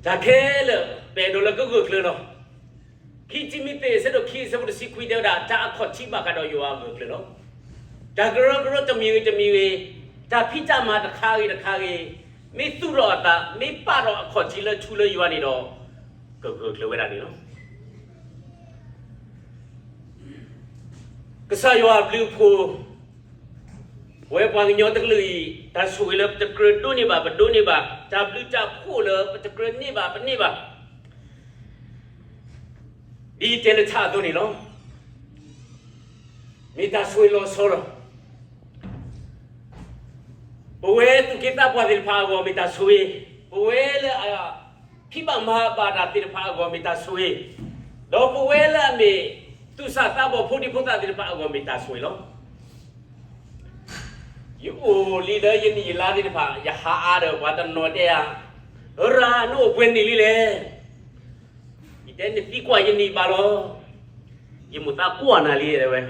တၢ်ခဲလၢာ် ပအဲၣ်ဒိးလၢကဂၢၢ်ကျၢၤလီၤ. ခံတံၤမသ့း အဆၢဒိၣ်ခံ အဆၢဖိတဆံခွံ တဲဝဲဒၣ် တၢ်အခီၣ်ထံးဘၣ်ဃးဒီးယွၤအဂၢၢ်ကျၢၤလီၤ. တၢ်ကရၢကရိတမံၤဂ့ၤတမံၤဂ့ၤ, တၢ်ဖံးတၢ်မၤတခါဂ့ၤတခါဂ့ၤ, မ့ၢ်သူၣ်ထီၣ်အသး, မ့ၢ်ပာ်ထီၣ်အခီၣ်ထံးလၢထူလၢယွၤန့ၣ်ဒီး ကဂၢၢ်ကျၢၤဝဲဒၣ်န့ၣ်လီၤ. ကစၢ်ယွၤအဘျုးအဖှိၣ် ပဝဲပှၤကညီတကလုာ်အံၤ တၢ်ဆိၣ်ဂ့ၤလၢပတကြၢးဒိးန့ၢ်ဘၣ် ပဒိးန့ၢ်ဘၣ်, တၢ်ဘျုးတၢ်ဖှိၣ်လၢပတကြၢးန့ၢ်ဘၣ် ပန့ၢ်ဘၣ်, ဒ်ယတဲလၢထးအသိးန့ၣ်လီၤ. မ့ၢ်တၢ်ဆိၣ်ဂ့ၤလီၤဆီလီၤ. ပဝဲသူၣ်က့သးပှၢ်သ့ၣ်တဖၣ်အဂီၢ် မ့ၢ်တၢ်ဆိၣ်ဂ့ၤ, ပဝဲလၢအဖံးဘၣ်မၤဘၣ်တၢ်သ့ၣ်တဖၣ်အဂီၢ် မ့ၢ်တၢ်ဆိၣ်ဂ့ၤ, ဒီးပဝဲလၢအမ့ၢ်သူၣ်စၢ်သးဘီၣ် ဖိဒံဖိသၣ်သ့ၣ်တဖၣ်အဂီၢ် မ့ၢ်တၢ်ဆိၣ်ဂ့ၤလီၤ. ယအိၣ်လံလၢယနံၣ်ယလါသ့ၣ်တဖၣ် ယဟးအါဒီးပှၤတနီၤတဲယၤ, ရၤ နအိၣ်ပှဲၤနံၣ်လံလဲၣ်. ယတဲ နသံကွၢ်ယနံၣ်ဘၣ်လီၤ. ယမိၢ်သးကွၢ်နၤလံ တဲဝဲ.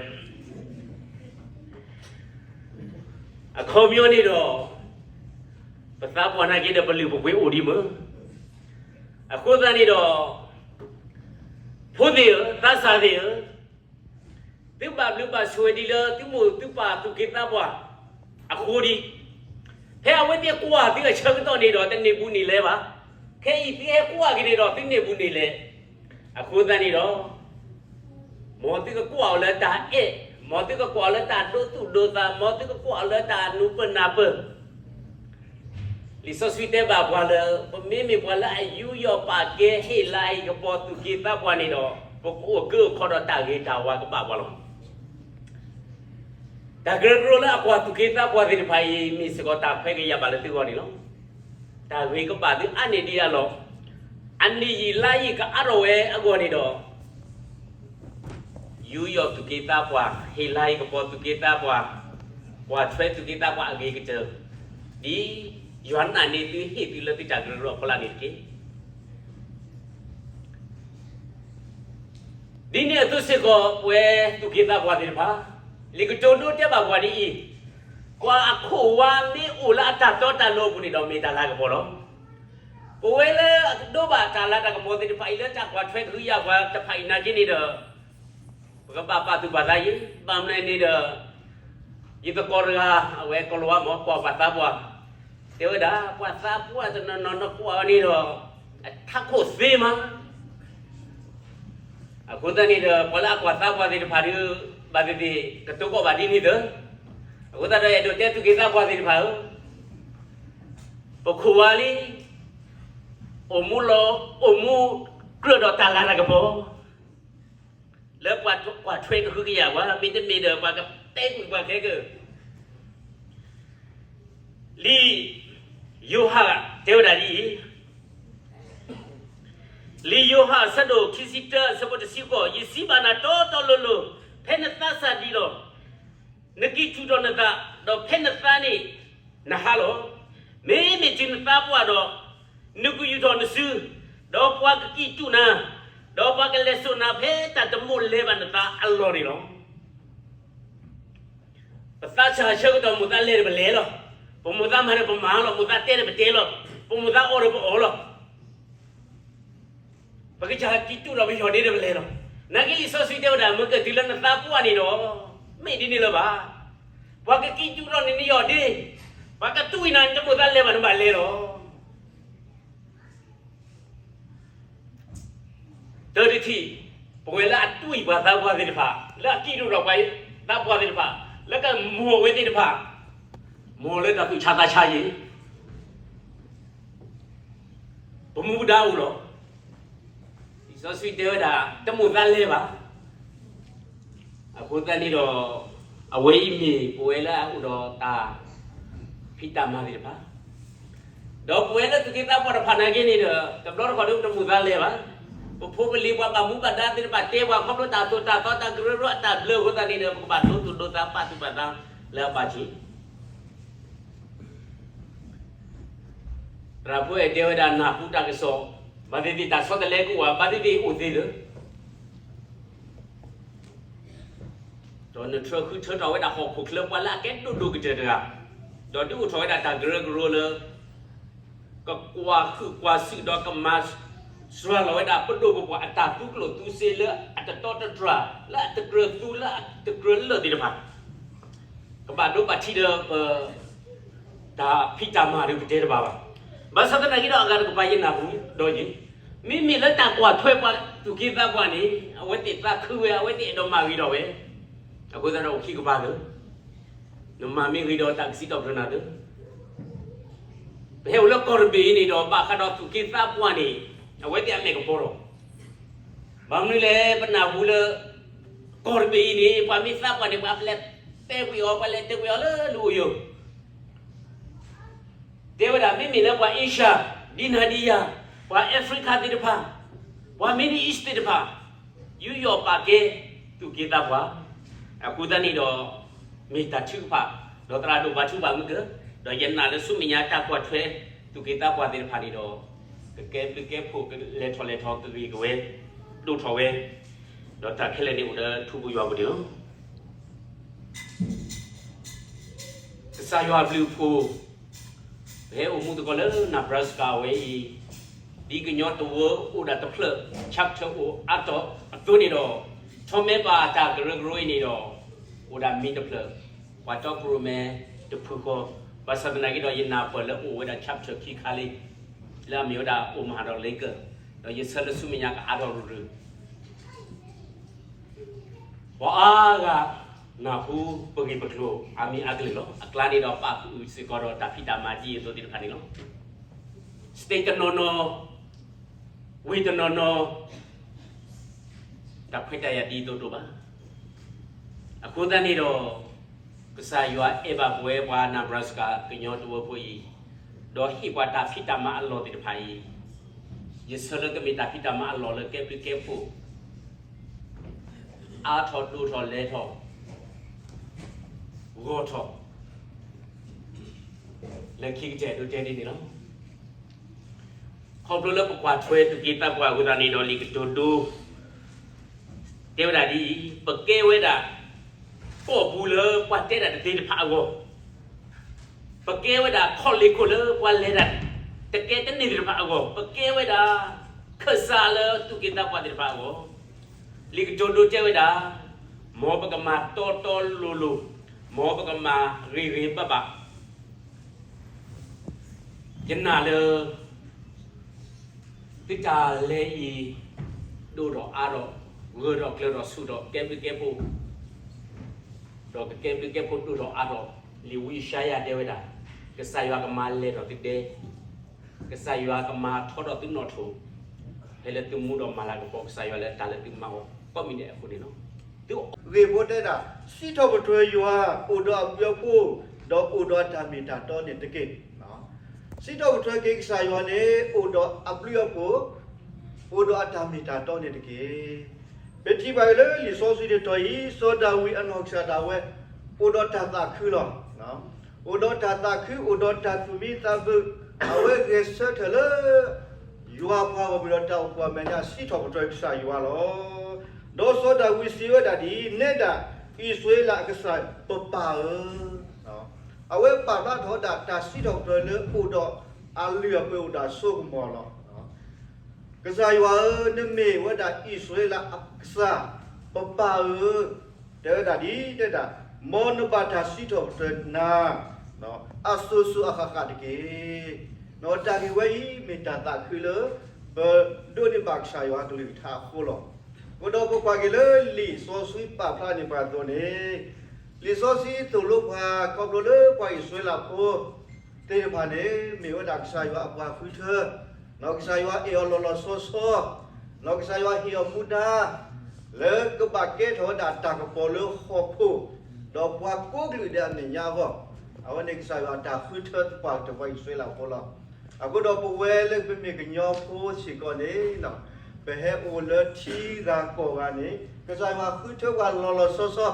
အခီပညီန့ၣ်ဒီး ပသးပှၢ်နာ်က့ဒီး ပလုၢ်ပပှ့ၤအိၣ်ဒံးမ့ၢ်. အဃိသတးန့ၣ်ဒီး ဖိသ့ၣ်ဧၢ, သးစၢ်သ့ၣ်ဧၢ, သုဘၣ်ဘျုးဘၣ်ဆိၣ်ဂ့ၤဒံးလၢ သုမိၢ်သုပၢ်သူၣ်က့သးပှၢ်အဃိဒံး. ဖဲအဝဲသ့ၣ်ကွၢ်သုအဆၢကတီၢ်န့ၣ်ဒီး တန့ၢ်ဘူးန့ၢ်လဲဘၣ်. ခဲအံၤသုဟဲကွၢ်က့ၤန့ၣ်ဒီး သုန့ၢ်ဘူးန့ၢ်လဲ. အဃိသတးန့ၣ်ဒီး မ်သုကကွၢ်အီၤလၢတၢ်အဲၣ်, မ်သုကကွၢ်အီၤလၢတၢ်ဒိသူၣ်ဒိသး, မ်သုကကွၢ်အီၤလၢတၢ်နူၤပၢၢ်နၢ်ပၢၢ်. လံာ်စီဆှံတဲဘၣ်ပှၤလၢ ပမ့မ့ၢ်ပှၤလၢအယူးယီၣ်ပာ်ကဲ ဟ့ၣ်လၤဟ့ၣ်ကပီၤသူၣ်က့သးပှၢ်န့ၣ်ဒီး ပကအိၣ်ကၢအိၣ်ခီဒီးတၢ်ဂ့ၤတၢ်ဝါကဘၣ်ပှၤလီၤ. တၢ်ကရၢကရိလၢအကွၢ်သူၣ်က့သးပှၢ်သ့ၣ်တဖၣ်အံၤ မ့ၢ်စ့ၢ်ကီးတၢ်ခွဲးကယာ်ဘၣ်လၢသုဂီၢ်န့ၣ်လီၤ. တၢ်ဂ့ၤကဘၣ်သုအါန့ၢ်ဒံးအလီၢ်, အနံၣ်ယံာ်လါယံာ်ကအါထီၣ်ဝဲအဂီၢ်န့ၣ်ဒီး ယူးယီၣ်သူၣ်က့သးပှၢ်, ဟ့ၣ်လၤဟ့ၣ်ကပီၤသူၣ်က့သးပှၢ်, ကွၢ်ထွဲသူၣ်က့သးပှၢ်အဂ့ၤကတၢၢ်, ဒ်ယွၤနာ်န့ၢ်သုဟ့ၣ်သုလၢသုတၢ်ကရၢကရိအဖီလာ်န့ၣ်တက့ၢ်. ဒ်န့ၣ်အသိးစ့ၢ်ကီး ပဝဲသူၣ်က့သးပှၢ်သ့ၣ်တဖၣ်, လံာ်ကတိၤဒိတဲဘၣ်ပှၤဒ်အံၤ, ပှၤအခိၣ်ဝါမ့ၢ်အိၣ်လၢအတၢ်တီတၢ်လိၤအပူၤန့ၣ်ဒီး မ့ၢ်တၢ်လၤကပီၤလီၤ. ပဝဲလၢအဒိးဘၣ်တၢ်လၤတၢ်ကပီၤသ့ၣ်တဖၣ်အံၤ လၢတၢ်ကွၢ်ထွဲကဟုကယာ်ပှၤတဖၣ်အံၤနာ်က့န့ၣ်ဒီး ပကဘၣ်ပာ်သူၣ်ပာ်သးအံၤ, ဘၣ်မနုၤန့ၣ်ဒီး ယသကိးတဂၤ အဝဲကီၤလၤဝါမ့ၢ် ကွၢ်ပှၤသးပှၢ်, တဲဝဲဒၣ် ပှၤသးပှၢ်တနီၤနီၤနကွၢ်အီၤန့ၣ်ဒီး အထးခိၣ်သ့မး. အဃိသတးန့ၣ်ဒီး ပှၤလၢအကွၢ်သးပှၢ်သ့ၣ်တဖၣ်ဒီး ဘၣ်သ့ၣ်သ့ၣ် ကတိၤကီးဘၣ်ဒ်န့ၣ်သ့. အဃိသတးဒီး အဲၣ်ဒိးတဲသူၣ်က့သးပှၢ်သ့ၣ်တဖၣ်ဧၢ, ပခိၣ်ဝါလံ အိၣ်မူလီၤ အိၣ်မူကြၢးဒီးတၢ်လၤတၢ်ကပီၤ လၢပှၤကွၢ်ထွဲကဟုကယာ်ပှၤ မ့တမ့ၢ်ဒီး ပှၤကတဲကွံာ်ပှၤခဲကၢ်. လံာ်ယိၤဟၣ်တဲဝဲဒၣ်ဒ်အံၤ, လံာ်ယိၤဟၣ်အဆၢဒိၣ်ခံဆံတၢ အဆၢဖိတဆံဃိး, ယစံးဘၣ်နၤတီတီလိၤလိၤ, ဖဲနသးစၢ်ဒံးလီၤ နကံၢ်တူၢ်ထီၣ်နသး, ဒီးဖဲနသးန့ၣ် နဟါလီၤ. မ့မ့ၢ်တုၤနသးပှၢ်ဒီး နကယူာ်ထီၣ်နစု, ဒီးပှၤကကံၢ်တူၢ်နၤ, ဒီးပှၤကလဲၤစိာ်နၤဖဲတၢ်တမိၣ်လဲၤဘၣ်နသးအလီၢ်န့ၣ်လီၤ. ပသးစၢ်ဆၢကတီၢ် မိၢ်သးလဲၤဒီးပလဲၤလီၤ. ပမိၢ်သးမၤဒီးပမၤလီၤ. မိၢ်သးတဲဒီးပတဲလီၤ. ပမိၢ်သးအီၣ်ဒီးပအီၣ်လီၤ. ပကစၢ်ကံၢ်တူၢ်ထီၣ်ပယီၢ်ဒ့ဒီးပလဲၤလီၤ. နာ်က့လံာ်စီဆှံတဲဝဲဒၣ် မ့ၢ်ကတုၤလၢနသးပှၢ်န့ၣ်ဒီး မ့ၢ်ဒ်န့ၣ်လၢၤဘၣ်. ပှၤကကံၢ်တူၢ်ထီၣ်န့ၢ်နယီၢ်ဒ့, ပှၤကတူၢ်နၤ နမိၢ်သးလဲၤဘၣ်နဘၣ်လဲၤလီၤ. တၢ်တထံၣ်, ပဝဲလၢအတူၢ်အံၤပှၤသးပှၢ်သ့ၣ်တဖၣ်, လၢအကံၢ်တူၢ်ထီၣ်ပှၤသးပှၢ်သ့ၣ်တဖၣ်, လၢကမိၢ်ဝဲသ့ၣ်တဖၣ်, မိၢ်လၢတၢ်သူၣ်ဆါသးဆါယံၤ ပမူပဒါအိၣ်လီၤ. လံာ်စီဆှံတဲဝဲဒၣ် တမိၢ်သးလဲၤဘၣ်. အဃိသတးန့ၣ်ဒီး အဝဲအံၤမ့ၢ်ပဝဲလၢအအိၣ်ဒီးတၢ်ဖံးတၢ်မၤသ့ၣ်တဖၣ်, ဒီးပဝဲလၢသူၣ်က့သးပှၢ်တဖၣ်နာ်က့န့ၣ်ဒီး တဘျီတခီၣ်ဒီးပတမိၢ်သးလဲၤဘၣ်. ပဖိပလံၤပှၤဘၣ်မူဘၣ်ဒါသ့ၣ်တဖၣ်တဲပှၤခီဖျိတၢ်သိၣ်တၢ်သီတၢ်ကရၢကရိအတၢ်ဘျၢအဃိသတးန့ၣ်ဒီး ပကဘၣ်ဒိသူၣ်ဒိသးပာ်သူၣ်ပာ်သးလၢအပာ်ဆံး သရၣ်ဖိအဲၣ်တဲဝဲဒၣ် နၢ်ဟူတၢ်ကစီၣ်, ဘၣ်သ့ၣ်သ့ၣ်တၢ်ဆီတလဲကအိၣ်ဧါ, ဘၣ်သ့ၣ်သ့ၣ်အိၣ်သ့လၢ ဒီးနထၢဃုထၢထီၣ်ဝဲဒၣ်ဟီၣ်ခိၣ်ချၢပှၤလၢအကဲဒိၣ်ဒိၣ်ကတၢၢ်တဂၤ, ဒီးဒုးအိၣ်ထီၣ်ဝဲဒၣ်တၢ်ကရၢကရိလၢ ကကွၢ်ဟုၣ်ကွၢ်စူၣ်ဒီးကမၤစှၤလီၤဝဲဒၣ်ပဒိၣ်ပပှၢ်အတၢ်သူကျိၣ်သူစ့လၢအတတီတတြၢ် လၢအတကြၢးသူလၢအတကြၢးလၢာ်သ့ၣ်တဖၣ်, ကဘၣ်ဒိဘၣ်ထံးဒီးပ တၢ်ဖံးတၢ်မၤဒုးပတဲတဘၣ်ဘၣ်. ဘၣ်ဆၣ်သနာ်က့ဒီးအဂၤတကပၤယနၢ်ဟူဒီးယံၤ, မ့မ့ၢ်လၢတၢ်ကွၢ်ထွဲပှၤသူၣ်က့သးပှၢ်န့ၣ် အဝဲသ့ၣ်သးခုဝဲ အဝဲသ့ၣ်အဲၣ်ဒိးမၤဂ့ၤထီၣ်ဝဲ, အဃိသတးဒီးအိၣ်ခံကပၤသၢ နမၤမ့ၢ်ဂ့ၤဒီးတၢ်ကစံးထီၣ်ပတြၢၤနၤသၢ, ပဟဲအိၣ်လၢကီၢ်တဘ့ၣ်အံၤန့ၣ်ဒီး ဘၣ်ဃးဒီးသူၣ်က့သးပှၢ်န့ၣ် အဝဲသ့ၣ်အမဲာ်ကပီၤထီၣ်, ဘၣ်မနုၤလဲၣ် ပနၢ်ဟူလၢ ကီၢ်တဘ့ၣ်အံၤန့ၣ် ပှၤမ့ၢ်သးပှၢ်န့ၣ် ပှၤလဲၤတဲကွံာ်အီၤ ပှၤလဲၤတဲကွံာ်အီၤလၢလူၤအိၣ်ယိာ် တဲဝဲဒၣ် မ့မ့ၢ်လၢပှၤအ့ရှၢၣ် ဒ်နၤဒ်ယၤ, ပှၤအဖရံကၤသ့ၣ်တဖၣ်, ပှၤ Middle East သ့ၣ်တဖၣ်, ယူးယီၣ်ပာ်ကဲ သူၣ်က့သးပှၢ်, အဃိသတးန့ၣ်ဒီး မ့ၢ်တၢ်ထုကဖၣ်, ဒီးသရၣ်ဒိၣ်ပှၤထုကဖၣ်မုၢ်ကၢ, ဒီးယနာ်လၢဆူမဲာ်ညါတၢ်ကွၢ်ထွဲ သူၣ်က့သးပှၢ်သ့ၣ်တဖၣ်န့ၣ်ဒီး ကကဲဘျုးကဲဖှိၣ် ကလဲၤထီၣ်လဲၤထီၣ် ကဂ့ၤကဝဲ ဒိၣ်ထီၣ်ဝဲ, ဒီးတၢ်ခဲလၢာ်န့ၣ်အိၣ်လၢထူပူၤယွၤပူၤန့ၣ်လီၤ. ကစၢ်ယွၤအဘျုးအဖှိၣ်, ပဟဲအိၣ်မူသကိးလၢ Nebraska ဝဲအံၤ, ဒ်ကညီတဝၢအိၣ်ဒၣ်တဖျၢၣ် chapter အိၣ်အါတီၤအသိးန့ၣ်ဒီး, ထီၣ်မဲဘၣ်တၢ်ကရၢကရိအံၤန့ၣ်ဒီး, အိၣ်ဒၣ်မံၤတဖျၢၣ်, ပှၤတီခိၣ်ရိၣ်မဲတဖုဃီ, ဘၣ်ဆၣ်သနာ်က့ဒီး ယနၢ်ပၢၢ်လၢအိၣ်ဝဲဒၣ် chapter ခံခါလံ, လၢအမ့ၢ်ဝဲဒၣ် Omaha ဒီး Lincoln, ဒီးယဆၢလၢဆူမဲာ်ညါကအါထီၣ်ရူၤရူၤ ပှၤအါဂၤနၢ်ဟူပဂ့ၢ်ပကျိၤအါမံၤအါကလုာ်လီၤ. အကျါန့ၣ်ဒီးပာ်ဃုာ်စ့ၢ်ကီးဒီးတၢ်ဖံးတၢ်မၤဒ်အသိးသ့ၣ်တဖၣ်န့ၣ်လီၤ. state တနီၤနီၤ, ဝ့ၢ်တနီၤနီၤ, တၢ်ခွဲးတၢ်ယာ်ဒ်အသိးတအိၣ်ဘၣ်. အဃိသတးန့ၣ်ဒီး, ကစၢ်ယွၤအဲၣ်ဘၣ်ပဝဲပှၤ Nebraska ကညီတဝၢဖိအံၤ, ဒီးဟ့ၣ်ပှၤတၢ်ဖံးတၢ်မၤအလီၢ်သ့ၣ်တဖၣ်အံၤ, ယဆၢလၢကမ့ၢ်တၢ်ဖံးတၢ်မၤအလီၢ်လၢကဲဘျုးကဲဖှိၣ် အါထီၣ်ဒိၣ်ထီၣ်လဲၤထီၣ် ဂီၢ်ထီၣ် လၢခံကတၢၢ်ဒိးတဲဒ်န့ၣ်လီၤ. ခီဖျိလၢပကွၢ်ထွဲသူၣ်က့သးပှၢ်အဃိသတးန့ၣ်ဒီး လံာ်ကတိၤဒိ တဲဝဲဒၣ်ဒ်အံၤ, ပကဲဝဲဒၣ် ကီၢ်ပူၤလၢပှၤတဲတၢ်တသ့တဖၣ်အဂီၢ်, ပကဲဝဲဒၣ်ခီၣ်လ့ၢ်ခိၣ်လၢပှၤလဲၤတၢ်တကဲတန့ၢ်သ့ၣ်တဖၣ်အဂီၢ်, ပကဲဝဲဒၣ် ခၢၣ်စးလၢသူၣ်က့သးပှၢ်သ့ၣ်တဖၣ်အဂီၢ်, လံာ်ကတိၤဒိတဲဝဲဒၣ်, မ်ပကမၤတီတီလိၤလိၤ, မ်ပကမၤဂ့ၤဂ့ၤဘၣ်ဘၣ် ယနာ်လၢ သုတၢ်လဲၤအံၤ ဒိၣ်ထီၣ်အါထီၣ်, ဂၢၢ်ထီၣ်ကျၢၤထီၣ်ဆူၣ်ထီၣ် ကဲဘျုးကဲဖှိၣ်, ဒီးကကဲဘျုးကဲဖှိၣ်ဒိၣ်ထီၣ်အါထီၣ်, လံာ်ဝံယၡါယၤတဲဝဲဒၣ်, ကစၢ်ယွၤကမၤလဲၢ်ထီၣ်သုဒဲ, ကစၢ်ယွၤကမၤထီထီၣ်သုနီၣ်ထိၣ်, ဖဲလၢသုမူဒီးမၤလၤကပီၤကစၢ်ယွၤလၢတၢ်လၢသုမၤအီၤကိးမံၤဒဲးအဃိန့ၣ်လီၤ. သုဂ့ၢ်ဖိတဲဒၣ်, စံးထီၣ်ပတြၢၤယွၤ, အိၣ်ဒီးအဘျုးအဖှိၣ်, ဒီးအိၣ်ဒီးအတၢ်မ့ၢ်တၢ်တီန့ၣ်တက့ၢ်. စံးထီၣ်ပတြၢၤက့ၤကစၢ်ယွၤန့ၣ် အိၣ်ဒီးအဘျုးအဖှိၣ်, အိၣ်ဒီးအတၢ်မ့ၢ်တၢ်တီန့ၣ်တက့ၢ်. ပထံၣ်ဘၣ်အံၤလၢလံာ်စီဆှံတတီၤအံၤ စီၤဒၤဝံးအနီၢ်ကစၢ်ဒၣ်ဝဲ အိၣ်ဒီးတၢ်သးခုလီၤ. အိၣ်ဒီးတၢ်သးခု, အိၣ်ဒီးတၢ်သူၣ်မံသးမုာ်, အဝဲဂဲၤဆၢထၢၣ်လၢ ယွၤအပှၤဂီၢ်မုၢ်ဒီးတၢ်အိၣ်ဖှိၣ်အမဲာ်ညါ စံးထီၣ်ပတြၢၤကစၢ်ယွၤလီၤ. ဒီးစီၤဒၤဝံးစံးဝဲဒၣ်ဒ်အံၤ, နဲဒၣ်အံၣ်စရ့လးအကစၢ် ပပၢ်ဧၢ, အဝဲပာ်ဖျါထီၣ်ဝဲဒၣ်တၢ်စံးထီၣ်ပတြၢၤလၢအိၣ်ဒီးအလုၢ်အပှ့ၤအိၣ်ဒီးအစိကမီၤလီၤ. ကစၢ်ယွၤဧၢ, နမ့ၢ်ဝဲဒၣ်အံၣ်စရ့လးအကစၢ် ပပၢ်ဧၢ, တဲဝဲဒၣ်ဒ်တဲဒၣ်, မ်နဘၣ်တၢ်စံးထီၣ်ပတြၢၤနၤ အစိၤစိၤအဃၣ်ဃၣ်တက့ၢ်. တၢ်ဂ့ၢ်ဝဲအံၤ မ့ၢ်တၢ်သးခုလၢ ပဒိးန့ၢ်ဘၣ်ကစၢ်ယွၤအကလုၢ်ကထါအဃိလီၤ. အဃိဒီးပကွၢ်က့ၤလၢလံာ်စီဆှံပာ်ဖျါန့ၢ်ပှၤအသိးန့ၣ်, လံာ်စီဆှံသိၣ်လိပှၤခီဖျိလၢပှၤအံၣ်စရ့လးဖိ သ့ၣ်တဖၣ်န့ၣ် မ့ၢ်ဝဲဒၣ်ကစၢ်ယွၤအပှၤဃုထၢ, ကစၢ်ယွၤအဲၣ်အီၤလီၤလီၤဆီဆီ, ကစၢ်ယွၤဟ့ၣ်အီၤမူဒါ လၢကဘၣ်ကဲထီၣ်ဝဲဒၣ်တၢ်ကပီၤလၢဟီၣ်ခိၣ်, ဒီးပှၤကိးကလုာ်ဒဲးအမဲာ်ညါအဂီၢ်, အဝဲန့ၣ်ကစၢ်ယွၤတၢ်ဃုထၢသပှၢ်ကတၢၢ်ပှၤအံၣ်စရ့လးဖိလီၤ. အဃိဒီးပဝဲလၢပမ့ၢ်ကညီဖိစ့ၢ်ကီးန့ၣ်, ပဟဲအိၣ်လၢထံဂၤကီၢ်ဂၤန့ၣ် ကစၢ်ယွၤဃုထၢပှၤလီၤလီၤဆီဆီ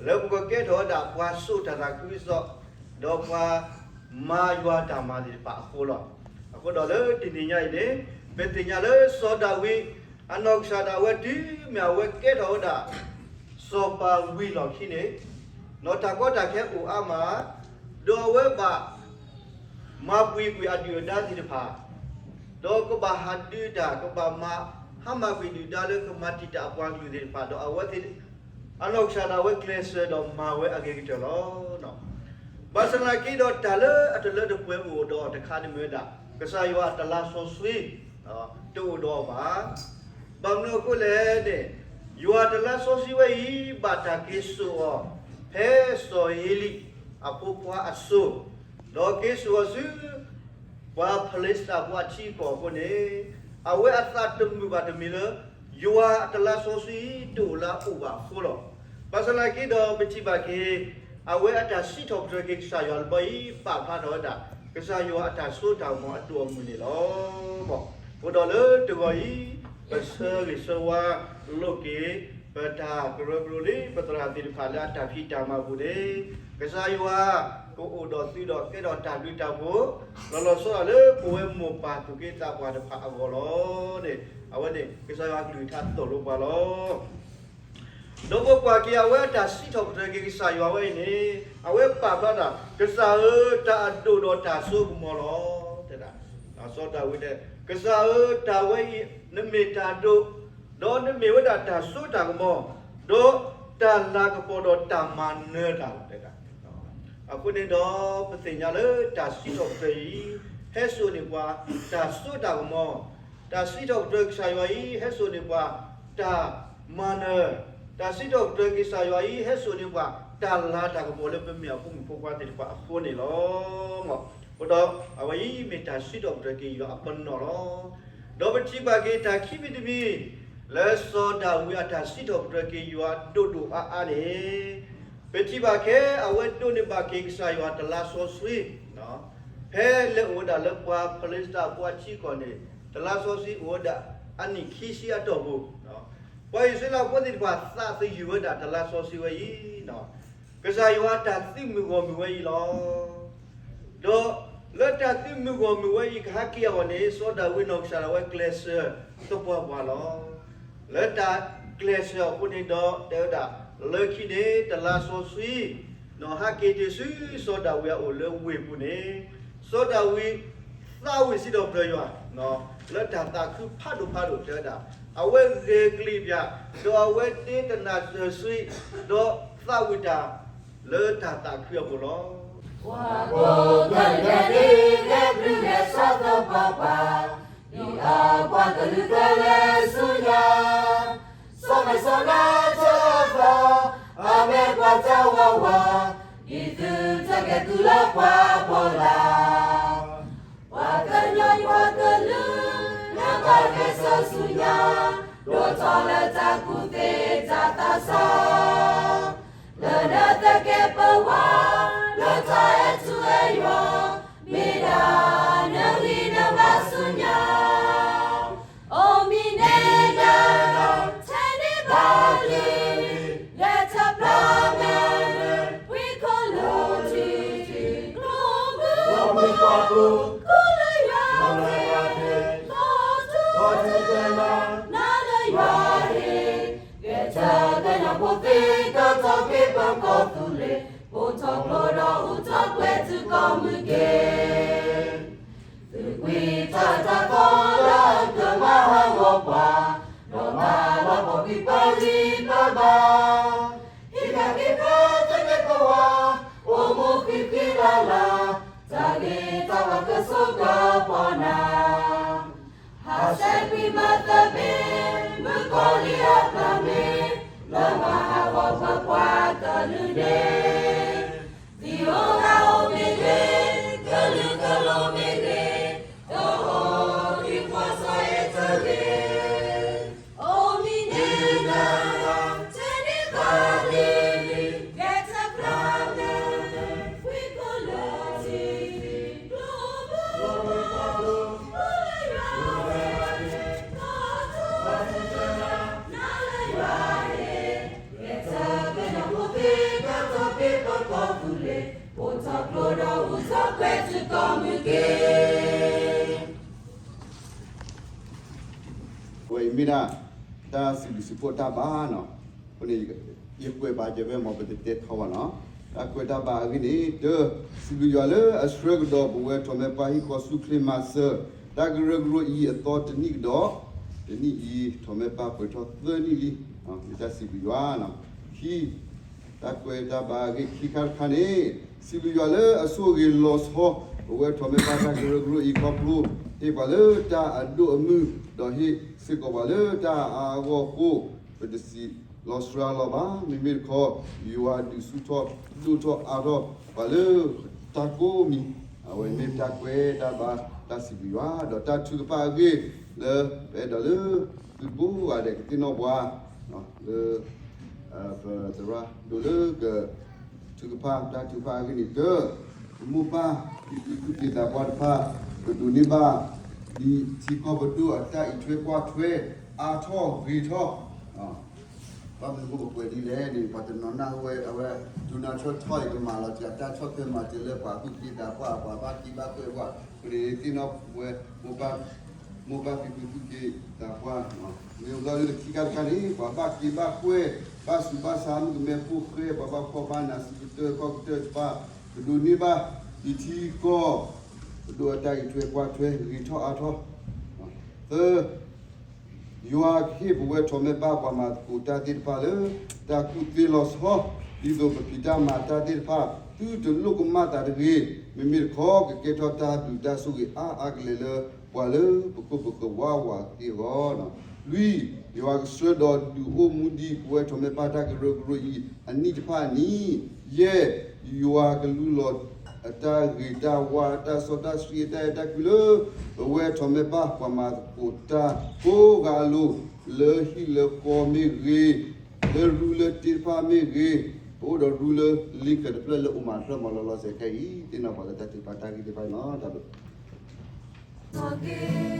လၢပကကဲထီၣ်ဝဲဒၣ်ပှၤစိာ်တၢ်သးခုကစီၣ်, ဒီးပှၤမၤယွၤတၢ်မၤသ့ၣ်တဖၣ်အဃိလီၤ. အဃိဒီးလၢတနံၤညါအံၤန့ၣ်, ပသ့ၣ်ညါလၢစီၤဒၤဝံး အနီၢ်ကစၢ်ဒၣ်ဝဲတုၤမ့ၢ်အဝဲကဲထီၣ်ဝဲဒၣ် စီၤပၤဝံၤလီၢ်ခံန့ၣ်, ဒီးတၢ်ကီတၢ်ခဲအိၣ်အါမး, ဒီးအဝဲဘၣ် မၤပှဲၤကွံာ်အဒုၣ်အဒါသ့ၣ်တဖၣ်, ဒီးကဘၣ်ဟးဒုးတၢ် ကဘၣ်မၤ ဟးမၤကွံာ်ဒုၣ်ဒါလၢကမၤတံာ်တာ်အပှၤကလုာ်သ့ၣ်တဖၣ် ဒီးအဝဲသ့ၣ် အနီၢ်ကစၢ်ဒၣ်ဝဲကျဲးစၢးဒီးမၤဝဲအဂ့ၤကတၢၢ်လီၤ. ဘၣ်ဆၣ်သနာ်က့ဒီး တၢ်လၢအတလၢတပှဲၤအိၣ်ဒီးတခါန့ၣ်မ့ၢ်ဝဲဒၣ် ကစၢ်ယွၤအတလါစီဆှံ တအိၣ်ဒီးအီၤဘၣ်. ဘၣ်မနုၤအဃိလဲၣ်န့ၣ်, ယွၤတလါစီဆှံဝဲအံၤ ဘၣ်တၢ်က့ၤစိာ်အီၤ ဖဲစီၤဧလံအဖိခွါအစိၤ, ဒီးက့ၤစိာ်အီၤဆူ ပှၤဖလ့ၡသးဖိအထံအကီၢ်အဃိန့ၣ်, အဝဲအသးတမုာ်ဘၣ်တမံၤလၢ ယွၤအတလါစီဆှံတအိၣ်လၢအအိၣ်ဘၣ်အဃိလီၤ. ဘၣ်ဆၣ်သနာ်က့ဒီး ပထံၣ်ဘၣ်က့ၤ အဝဲအတၢ်စံးထီၣ်ပတြၢၤက့ၤကစၢ်ယွၤတဘျီအံၤ ပာ်ဖျါထီၣ်ဝဲဒၣ် ကစၢ်ယွၤအတၢ်စိတၢ်ကမီၤအဒိၣ်အမုၢ်န့ၣ်လီၤ. အဃိဒီးလၢတဂီၤအံၤ ပဆၢဂ့ၤဆၢဝါလိာ်က့ၤ ပတၢ်ကရၢကရိလံ ပသရၣ်သ့ၣ်တဖၣ်လၢအတၢ်ဖံးတၢ်မၤအပူၤန့ၣ်, ကစၢ်ယွၤ ကအိၣ်ဒီးသုဒီးကဲထီၣ်တၢ်ဘျုးတၢ်ဖှိၣ် လီၤလီၤဆီဆီလၢပဝဲမိၢ်ပၢ်သူၣ်က့သးပှၢ်တဖၣ်အဂီၢ်လီၤန့ၣ်, အဝဲန့ၣ် ကစၢ်ယွၤအကလုၢ်ကထါသိၣ်လိပှၤလီၤ. ဒီးပကွၢ်က့ၤအဝဲအတၢ်စံးထီၣ်ပတြၢၤက့ၤကစၢ်ယွၤဝဲအံၤန့ၣ်, အဝဲပာ်ဖျါဒၣ် ကစၢ်ဧၢ, တၢ်အဒိၣ်ဒီးတၢ်စိကမီၤလီၤ. တဲဒၣ် စီၤဒၤဝံးတဲ, ကစၢ်ဧၢ, တၢ်ဝဲအံၤ နမ့ၢ်တၢ်ဒိၣ်, ဒီးနမ့ၢ်ဝဲဒၣ်တၢ်စိတၢ်ကမီၤ, ဒီးတၢ်လၤကပီၤဒီးတၢ်မၤနၢၤတၢ်လီၤ တဲဒၣ်. အဃိန့ၣ်ဒီး ပသ့ၣ်ညါလၢတၢ်စံးထီၣ်ပတြၢၤအံၤ ဟဲစိာ်န့ၢ်ပှၤ တၢ်စိတၢ်ကမီၤ, တၢ်စံးထီၣ်ပတြၢၤကစၢ်ယွၤအံၤ ဟဲစိာ်န့ၢ်ပှၤ တၢ်မၤနၢၤ, တၢ်စံးထီၣ်ပတြၢၤက့ၤကစၢ်ယွၤအံၤ ဟဲစိာ်န့ၢ်ပှၤ တၢ်လၤတၢ်ကပီၤလၢပမ့ၢ်အဖိမုၣ်ဖိခွါသ့ၣ်တဖၣ်အဃိန့ၣ်လီၤ. အဃိဒီး အဝဲအံၤမ့ၢ်တၢ်စံးထီၣ်ပတြၢၤက့ၤယွၤအပနီၣ်လီၤ. ဒီးပထံၣ်ဘၣ်က့ၤတၢ်ခံမံၤတမံၤ လၢစီၤဒၤဝံးအတၢ်စံးထီၣ်ပတြၢၤက့ၤယွၤဒိၣ်ဒိၣ်အါအါန့ၣ်, ပထံၣ်ဘၣ်ခဲ အဝဲဒိးန့ၢ်ဘၣ်က့ၤကစၢ်ယွၤတလါစီဆှံ ဖဲလဲၤအိၣ်ဝဲဒၣ်လၢပှၤဖလ့ၡသးဖိအထံအကီၢ်န့ၣ်, တလါစီဆှံအိၣ်ဝဲဒၣ်အနံၣ်ခံဆံအတီၢ်ပူၤ, ပှၤအံၣ်စရ့လးဖိသ့ၣ်တဖၣ်သးသယုၢ်ဝဲဒၣ်တလါစီဆှံဝဲအံၤ, ကစၢ်ယွၤအတၢ်သုးမုၢ်ဂီၢ်မုၢ်ဝဲအံၤလီၤ. ဒီးလၢတၢ်သုးမုၢ်ဂီၢ်မုၢ်ဝဲအံၤကဟဲက့ၤအဂီၢ်န့ၣ်, စီၤဒၤဝံးနီၢ်ကစၢ်ဒၣ်ဝဲကျဲးစၢးသပှၢ်ပှၢ်လီၤ. လၢတၢ်ကျဲးစၢးအဃိန့ၣ်ဒီး တဲဝဲဒၣ်, လၢခံန့ၣ် တလါစီဆှံ နီၢ်ဟဲက့ၤတုၤဆူစီၤဒၤဝံးအအိၣ်လၢဝ့ၢ်ပူၤန့ၣ်, စီၤဒၤဝံး သးဝံၣ်စံးထီၣ်ပတြၢၤယွၤ လၢတၢ်သးခုဖးဒိၣ်ဖးဒိၣ်တဲဝဲဒၣ်, အဝဲဂဲၤကလံၣ်ပၠး, ဒီးအဝဲဒ့တနၤစၢၤဆှံ, ဒီးသးဝံၣ်တၢ်လၢတၢ်သးခုအပူၤလီၤ. ပှၤကိးဂၤဒဲးန့ၣ် ဂဲၤဘျုးဂဲၤဆှၢသပှၢ်ပှၢ်, ဒ်အပှၤကလုာ်ကလဲၤဆူညါ, စီၤမဲာ်စီၤနါတဖၣ်, အမဲာ်ပှၤတၢ်ဝးဝး, ဒ်သုတကဲသုလၢပှၤပီၣ်လဲၣ် ပှၤကညီယွၤကလုာ်, လၢပှၤဂဲၤဆၢဆူညါ, ဒိၣ်ထီၣ်လၢတၢ်ကူၣ်သ့တၢ်သးဆး, လၢနသကဲးပဝး, လၢတၢ်အဲၣ်ထူအဲၣ်ယွၤ, မ့ၢ်ဒၣ်နဂံၢ်နဘါဆူညါ အိၣ်မံၤန့ၣ်ဒၣ်, ထဲန့ၣ်ဘၣ်လံ, ဂဲၤဆၢပျၢ်မဲ, ဝံခိၣ်လိာ်ထံ, ကျိမုၢ်ပှၤကိး, ကိးလၢယွၤ, ကိးလၢယွၤ, နၤလၢယွၤ, ဂဲၤဆၢကညီဖိသ့ၣ် ကထီၣ်က့ၤပကီၢ်သူလ့ၤ, ပိာ်ထီၣ်ကျိဒီးအိၣ်ထီၣ်ကွဲၤထူကီၢ်မုၢ်က့ၤ သုးကွံာ်တၢ်တၢ်သီလၢအကမၤဟးဂီၤပှၤ, ဒီးမၤလီၤပှီၢ်ကွံာ်ပဂံၢ်ပဘါ, ဟံးဃာ်က့ၤပသကဲးပဝး, အိၣ်မူဃံးဃံးလၤလၤ, တၢ်ဂ့ၤတၢ်ဝါကဆိၣ်ကပီၤနၤ ဟးဆှဲးကွံာ်မၤသဘ့ၣ်, မုၣ်ကီၤလံၢ်အပျၢ်မ့ၢ်, လၢမၤဟးဂီၤပှၤပှၤကလုာ်န့ၣ်, သံၣ်ဧိၤဂၢ်ဧိၤမ့ၢ်ဂ့ၤ, ကလုာ်ကလိၤမ့ၢ်ဂ့ၤ, ဒီးအိၣ်က့ၤကွၢ်စီၤအ့ၣ်တဂ့ၤ အိၣ်မံၤန့ၣ်လၢ ထဲန့ၣ်ဘၣ်လံ, ဂဲၤဆၢပျၢ်မဲ, ဝံခိၣ်လိာ်ထံ, ကျိမုၢ်ပှၤကိး, ကိးလၢယွၤ, ကိးထူ, နၤလၢယွၤ, ဂဲၤဆၢကညီဖိသ့ၣ် ကထီၣ်က့ၤပကီၢ်သူလ့ၤ, ပိာ်ထီၣ်ကျိဒီးအိၣ်ထီၣ်ကွဲၤထူကီၢ်မုၢ်က့ၤ အဝဲအံၤမ့ၢ်ဒၣ် တၢ်စံးဘျုးစံးဖှိၣ်တၢ်ဘါနီၤ, အဃိန့ၣ် ယကွဲးဘၣ်ယဲဖဲမ့ၢ်ပတတဲထီဘၣ်နီၤ, တၢ်ကွဲးတၢ်ဘါအဂ့ၢ်န့ၣ် တၢ, စံးဘျုးယွၤလၢအဆှၢကဒီးပဝဲထီၣ်မဲာ်ပၢ်ဟံၣ်ဃီဆူချ့မၤစၢၤ တၢ်ကရၢကရိအံၤအသီတနံၣ်ကဒီး, တနံၣ်အံၤ ထီၣ်မဲာ်ပၢ်ပှဲၤထီၣ်သၢနံၣ်လံ, မ့ၢ်တၢ်စံးဘျုးယွၤ, ခံ တၢ်ကွဲးတၢ်ဘါအဂ့ၢ်ခံခါတခါန့ၣ်, စံးဘျုးယွၤလၢအဆိၣ်ဂ့ၤလီၤဆီ ပဝဲထီၣ်မဲာ်ပၢ်တၢ်ကရၢကရိအံၤခီဖျိ, ဟ့ၣ်ပှၤလၢတၢ်အဒိၣ်အမုၢ်, ဒီးဟ့ၣ်စ့ၢ်ကီးပှၤလၢတၢ်အါအါဂီၢ်ဂီၢ်အဃိ, ပတစံးလီၤစှၤလီၤဘၣ်. မ့မ့ၢ်တခီ, ယွၤဒုးဆူၣ်ထီၣ်ဒိၣ်ထီၣ်အါထီၣ်ပှၤလၢတၢ်ကိးမံၤ, အဝဲမ့ၢ်တၢ်ကွဲးတၢ်ဘါတၢ်စံးဘျုးယွၤ, ဒီးတၢ်ထုကဖၣ်အဂ့ၢ်လၢ ပအဲၣ်ဒိးလၢသုးကိးဂၤဒဲးကသ့ၣ်နီၣ်ပှၤ လၢ ပသရၣ်ဒိၣ်လၢက ထုကဖၣ်တၢ်ထုကဖၣ်အဂ့ၢ်န့ၣ် တၢ, ပမိၢ်ပၢ်ဖံဖုသူၣ်က့သးပှၢ်တဖၣ်, ပဒိးန့ၢ်ဘၣ် ဒ်ထံကီၢ်ပဒိၣ်အတၢ်အံးထွဲကွၢ်ထွဲ အါထီၣ်ဂ့ၤထီၣ်, ဘၣ်မနုၤအဃိပကွဲးဒ်လဲၣ်န့ၣ် ပှၤတနီၤနၢ်ဟူဝဲ အဝဲ Donald Trump အံၤကမၤလီၤစှၤတၢ်ဆီၣ်ထွဲမၤစၢၤလၢပှၤသူၣ်က့သးပှၢ် ပှၤဘၣ်က့ဘၣ်ကွဲပှၤ, ပန့ၣ်သ့ၣ်နီၣ်ဝဲ မိၢ်ပၢ်ဖံဖုသူၣ်က့သးပှၢ်, မ့ၢ်လီၤလၢခံခါတခါန့ၣ် ပှၤဘၣ်က့ဘၣ်ကွဲ, ဘၣ်ဆူးဘၣ်ဆါ မုၣ်ကမဲဖိဃဲ, ပှၤဘၣ်ဖှီၣ်ဘၣ်နး စံးကတၢၢ်ခီၣ်ကတၢၢ်တဖၣ်, ပဒိးန့ၢ်ဘၣ် ဒ်ထံကီၢ် ပဒိၣ်အတၢ်အံးထွဲကွၢ်ထွဲဂ့ၤထီၣ်အါထီၣ်, သၢ ယွၤကဟ့ၣ်ပဝဲထီၣ်မဲာ်ပၢ်ပှၤမၤသကိးတၢ်သ့ၣ်တဖၣ်လၢ တၢ်ကူၣ်သ့လီၤဆီ, ဒ်သိးပဖံးတၢ်မၤတၢ်သ့ၣ်တဖၣ် သုတလိၣ်ကမၣ်သးတဂ့ၤ, မ့မ့ၢ်တခီ ကကဲထီၣ်တၢ်ဘျုးတၢ်ဆိၣ်ဂ့ၤအါအါကလဲာ်လၢ ပှၤလၢပခိၣ်ပဃၢၤဝးဝးသ့အဂီၢ်, လွံၢ် ယွၤကဆှၢဒီးဒုးအိၣ်မူဒံးပဝဲထီၣ်မဲာ်ပၢ်တၢ်ကရၢကရိအံၤ အနံၣ်တဖၣ်အနံၤ, ယဲၢ် ယွၤကလူလီၤအတၢ်ဂ့ၤတၢ်ဝါ အတၢ်စီတၢ်ဆှံအတၢ်အဲၣ်တၢ်ကွံလၢ ပဝဲထီၣ်မဲာ်ပၢ်ပှၤမၤသကိးတၢ်ကိးဂၤအလိၤ, လၢဟံၣ်လၢဃီမ့ၢ်ဂ့ၤ, လၢရူလၢတ့တဖၣ်မ့ၢ်ဂ့ၤ, ပအိၣ်ဒီးရူလၢ link တဖျၢၣ်လၢအိၣ်မးတဖျၢၣ်မးလီၤလီၤဆဲးခဲအံၤ သ့ၣ်နီၣ်ပှၤလၢတၢ်ထုကဖၣ်တၢ်ဂ့ၢ်သ့ၣ်တဖၣ်န့ၣ်လီၤ. တၢ်ဘျုး